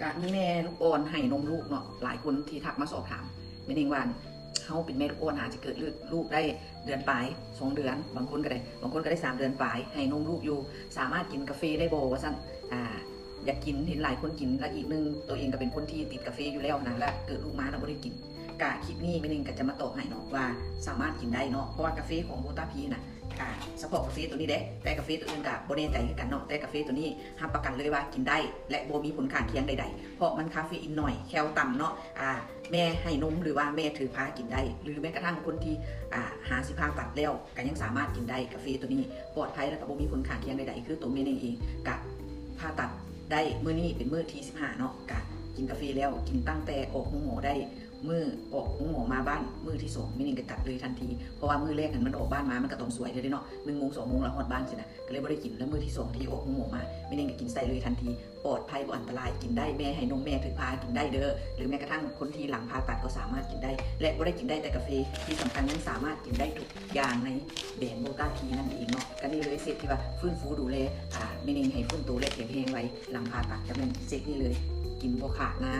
ກະມີແມ່ລູກອ່ອນໃຫ້ນົມລູກເນາະ ຫຼາຍຄົນທີ່ທັກມາສອບຖາມແມ່ນິງວ່າ ເຮົາເປັນແມ່ລູກອ່ອນ ຫາຈະເກີດລູກໄດ້ເດືອນປາຍ ສອງເດືອນ ບາງຄົນກໍໄດ້ ບາງຄົນກໍໄດ້ສາມເດືອນປາຍ ໃຫ້ນົມລູກຢູ່ ສາມາດກິນກາເຟໄດ້ບໍ່ວ່າຊັ້ນ ອາ ຢາກກິນ ເຫັນຫຼາຍຄົນກິນ ແລະອີກໜຶ່ງ ໂຕເອງກໍເປັນຄົນທີ່ຕິດກາເຟຢູ່ແລ້ວນະ ແລະເກີດລູກມາແລ້ວບໍ່ໄດ້ກິນ. ກະຄລິບນີ້ແມ່ນິງກໍຈະມາຕອບໃຫ້ເນາະວ່າສາມາດກິນໄດ້ເນາະ ເພາະວ່າກາເຟຂອງໂບຕາພີນະ ອາ ສະເພາະກາເຟໂຕນີ້ເດ້ ແຕ່ກາເຟໂຕອື່ນກະບໍ່ແນ່ໃຈຄືກັນເນາະ ແຕ່ກາເຟໂຕນີ້ຮັບປະກັນເລີຍວ່າກິນໄດ້ ແລະບໍ່ມີຜົນຂ້າງຄຽງໃດໆ ເພາະມັນຄາເຟອີນໜ້ອຍ ແຄລຕຳເນາະ ອາ ແມ່ໃຫ້ນົມ ຫຼືວ່າແມ່ຖືພາກິນໄດ້ ຫຼືແມ້ກະທັ່ງຄົນທີ່ ອາ ຫາຊິຜ່າຕັດແລ້ວ ກໍຍັງສາມາດກິນໄດ້ ກາເຟໂຕນີ້ປອດໄພ ແລະກໍບໍ່ມີຜົນຂ້າງຄຽງໃດໆ ຄືໂຕແມ່ເອງເອງກະຜ່າຕັດໄດ້ ມື້ນີ້ເປັນມື້ທີສິບຫ້າເນາະ ກະກິນກາເຟແລ້ວ ກິນຕັ້ງແຕ່ອອກໂຮງໝໍໄດ້ ມື້ອອກໂຮງໝໍມາບ້ານ ມື້ທີສອງແມ່ເອງກໍຈັດເລີຍທັນທີ ເພາະວ່າມື້ແລກຫັ້ນມັນອອກບ້ານມາ ມັນກໍຕ້ອງສວຍເລີຍເນາະ ໜຶ່ງໂມງ ສອງໂມງ ລະຮອດບ້ານຊີ້ນະ ກໍເລີຍບໍ່ໄດ້ກິນ ແລ້ວມື້ທີສອງທີ່ອອກໂຮງໝໍມາ ແມ່ເອງກໍກິນໃສ່ເລີຍທັນທີ ປອດໄພ ບໍ່ອັນຕະລາຍ ກິນໄດ້ ແມ່ໃຫ້ນົມ ແມ່ຖືພາກິນໄດ້ເດີ ຫຼືແມ້ກະທັ່ງຄົນທີ່ຫຼັງຜ່າຕັດກໍສາມາດກິນໄດ້ ແລະບໍ່ໄດ້ກິນໄດ້ແຕ່ກາເຟ ທີ່ສຳຄັນຍັງສາມາດກິນໄດ້ທຸກຢ່າງໃນແບຣນໂບຕາພີນັ້ນເອງເນາະ. ກໍນີ້ເລີຍເຊັດທີ່ວ່າຟື້ນຟູດູແລ ອາ ແມ່ເອງໃຫ້ຟື້ນໂຕ ແລະແຂງແຮງໄວ ຫຼັງຜ່າຕັດ ກໍແມ່ນເຊັດນີ້ເລີຍ ກິນບໍ່ຂາດນາ.